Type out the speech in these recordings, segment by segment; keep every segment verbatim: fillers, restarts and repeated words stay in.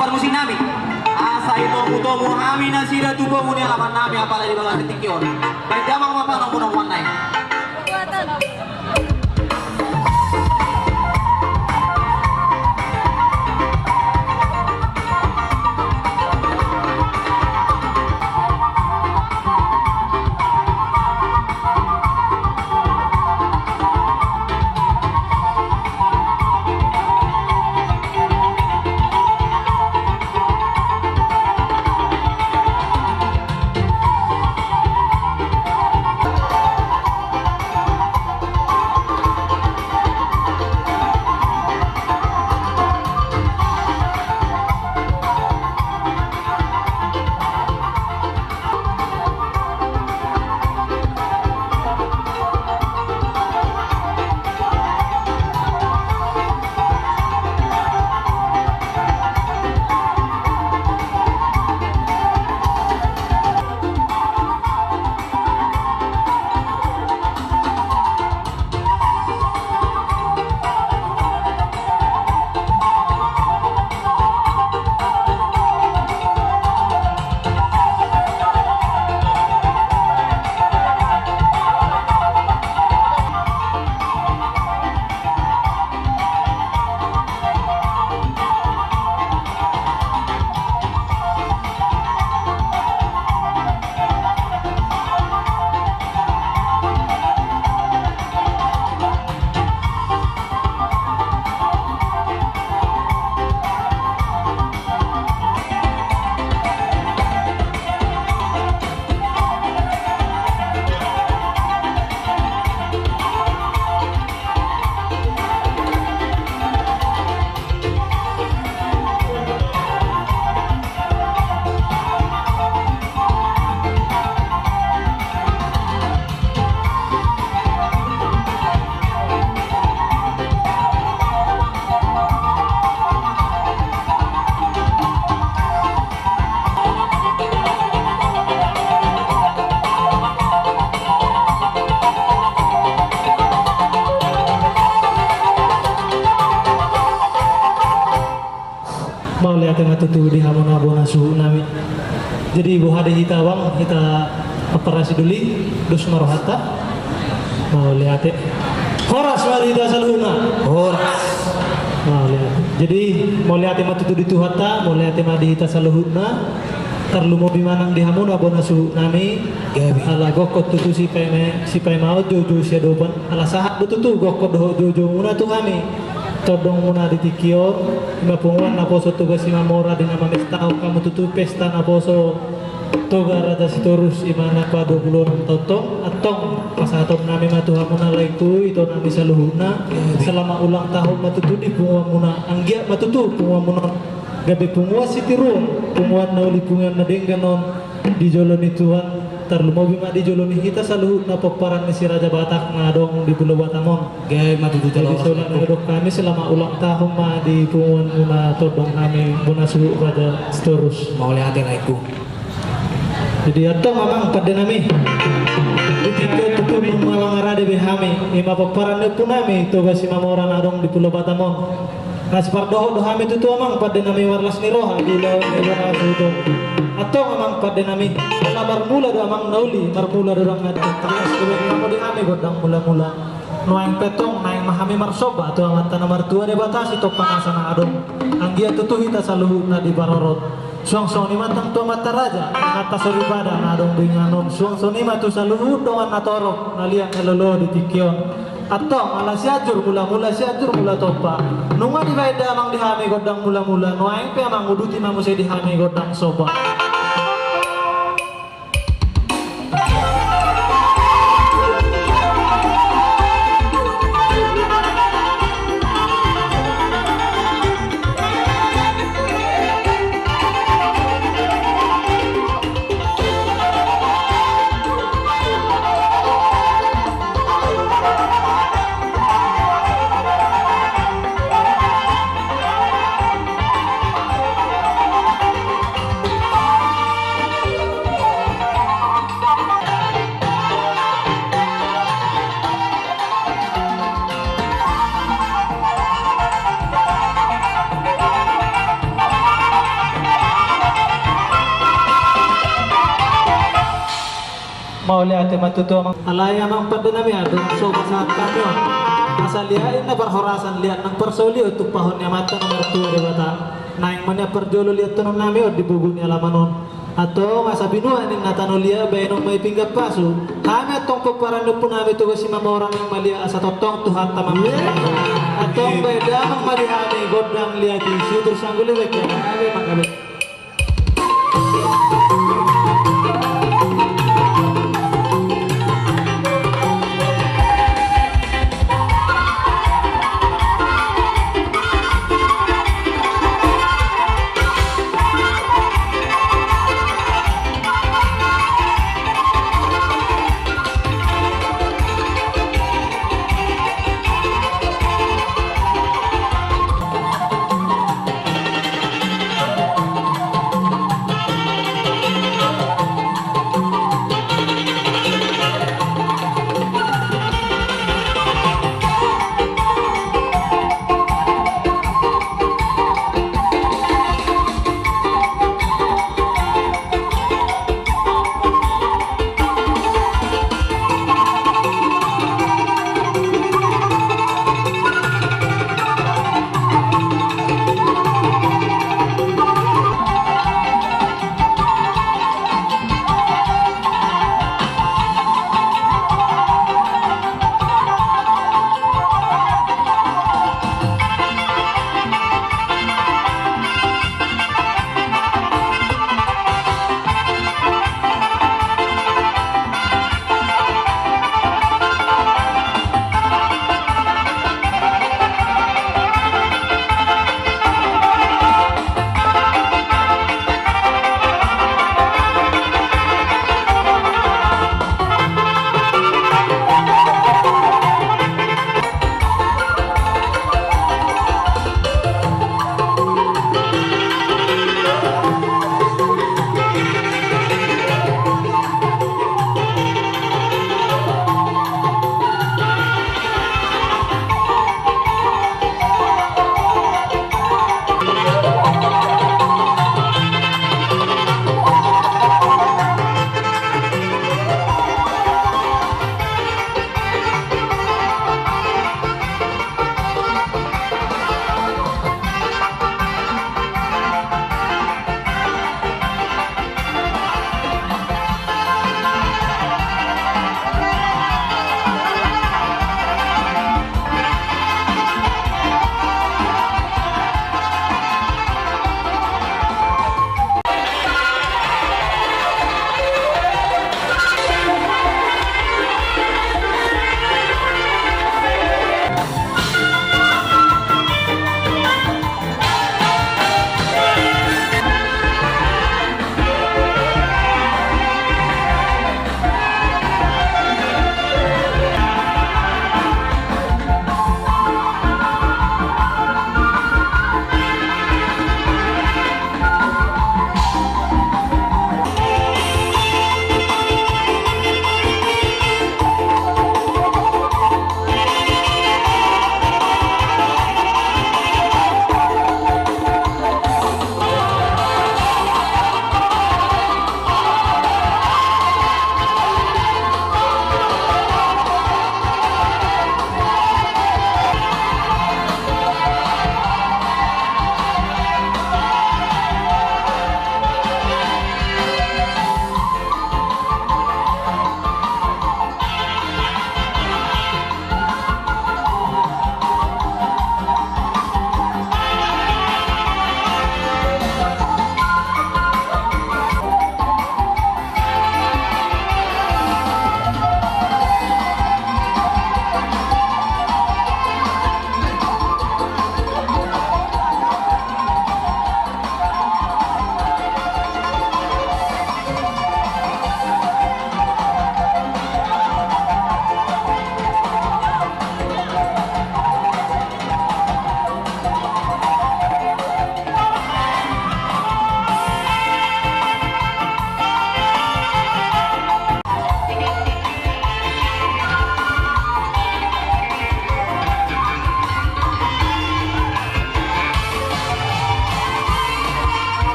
Parmusik nami, asa itomu-tomu hami nasida tu bobu ni alaman nami, apala di bagasan tingki on. Baen damang ma panombu-nombuan nai. Mauliate ma tutu di hamuna bona suhut nami. Jadi boha do hita bang, hita parasi doli, dos ma rohanta. Mauliate. Horas ma di hita saluhutna. Horas. Mauliate. Jadi mauliate ma tutu di Tuhanta, mauliate ma di hita saluhutna. Tarlumobi ma nang di hamuna bona suhut nami. Gabe. Ala gokhon tutu sipaima, sipaimaon, joujou siadopan. Ala sahat do tutu gokhon dohot joujoumuna tu hami. Tondongmuna di tingki on, ima punguan naposo Toga Simamora di na mamestahon hamu tutu pesta naposo Toga Raja Sitorus, ima na paduapuluonom taon on. Antong pasahaton nami ma tu hamuna laengku, ito nami saluhutna. Selamat ulang tahun ma tutu di punguanmuna, anggiat ma tutu punguanmuna on gabe punguan sitiruon, punguan na uli, punguan na denggan on di jolo ni Tuhan, tarlumobi ma di jolo ni hita saluhutna pomparan ni si Raja Batak na adong di Pulo Batam on. Gabe ma tutu. Jadi jolo saulak na didok hami, selamat ulang tahun ma di punguanmuna, tondong hami bona suhut Raja Sitorus. Mauliate laengku. Jadi antong amang pande nami, di tingki on tutu nunga mangarade be hami, ima pomparan ni ompu nami Toga Simamora na adong di Pulo Batam on. Na sipardohot do hami tutu amang pande nami, marlas ni roha di ulaon ni bona suhut on. Antong amang pande nami, ala marmula do amang na uli, marmula do dang adi. Tangkas do be hamu di hami gondang mula-mula. Nuaeng pe antong naeng ma hami marsomba tu Amanta na martua Debata sitompa nasa na adong. Anggiat tutu hita saluhutna diparorot. Suang songon i ma antong tu amanta raja, amanta soripada na adong di inganan on. Suang songon i ma tu saluhut dongan na torop, na liat na lolo di tingki on. Antong ala Sianjur Mula-mula, Sianjur Mula Tompa. Nunga dibaen damang di hami gondang mula-mula, nuaeng pe amang uduti ma muse di hami gondang somba. Mauliate ma tutu amang. Alai amang pande nami, adong so pasahat hami on. Asa liat i na parhorasan, liat nang parsaulian tumpahon ni Amanta na martua Debata. Naeng ma nian parjolo liathononnami on di bogu ni alaman on. Antong asa binuat ninna tano liat, baenon ma i pinggan pasu. Hami antong pomparan ni ompunami Toga Simamora, naeng ma liat asa tongtong Tuhanta mamungka. Antong baen damang ma di hami gondang liat i, suhut sanggul i baen hami mangkabai.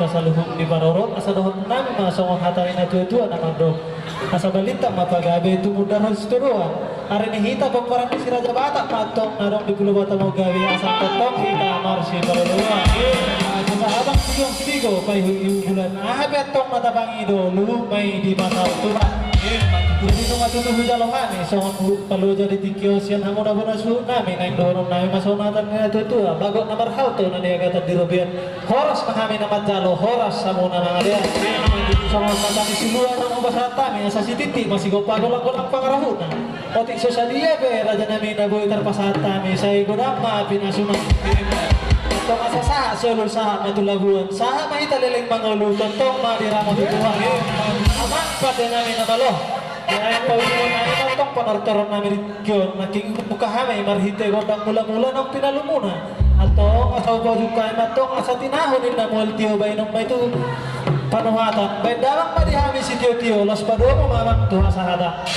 Saluhut diparorot, asa dohot nami ma songon hata ni na tua-tua na mandok: Asa balintang ma pagabe, tumundalhon sitodoan. Ari ni hita pomparan ni Si Raja Batak ma antong na adong di Pulo Batam on gabe, asa antong hita marsiparorot. Asa abang sigongsio paihut-ihut bulan, aha pe antong na tapangido, luhut ma i di masa on tutu. Jadi nunga tutu hujalo hami songon paloja di tingki on sian hamuna bona suhut nami, naeng dohonon nami ma songon hata ni na tua-tua: Bagot na marhalto na niagatan di robean, horas ma hami na manjalo, horas hamu na mangalehon. Songon hata ni silua na hupasahat hami, asa sititi ma sigompa, golang-golang pangarahutna. Otik so sadia pe raja nami na boi tarpasahat hami, sai godang ma pinasuna. Tong asa sahat solu, sahat ma tu labuan, sahat ma hita leleng mangolu, tongtong ma diramoti Tuhan. Amang pande nami na malo, diayak paujungon nami ma antong panortoron nami di tingki on, nangkin hubuka hami marhite gondang mula-mula naung pinalumuna. Antong asa hupajungkai ma antong, asa tinahu ninna mual tio, baenon ma i tu panuhatan. Baen damang ma di hami sitio-tio, laos padomu ma amang tu hasahatan.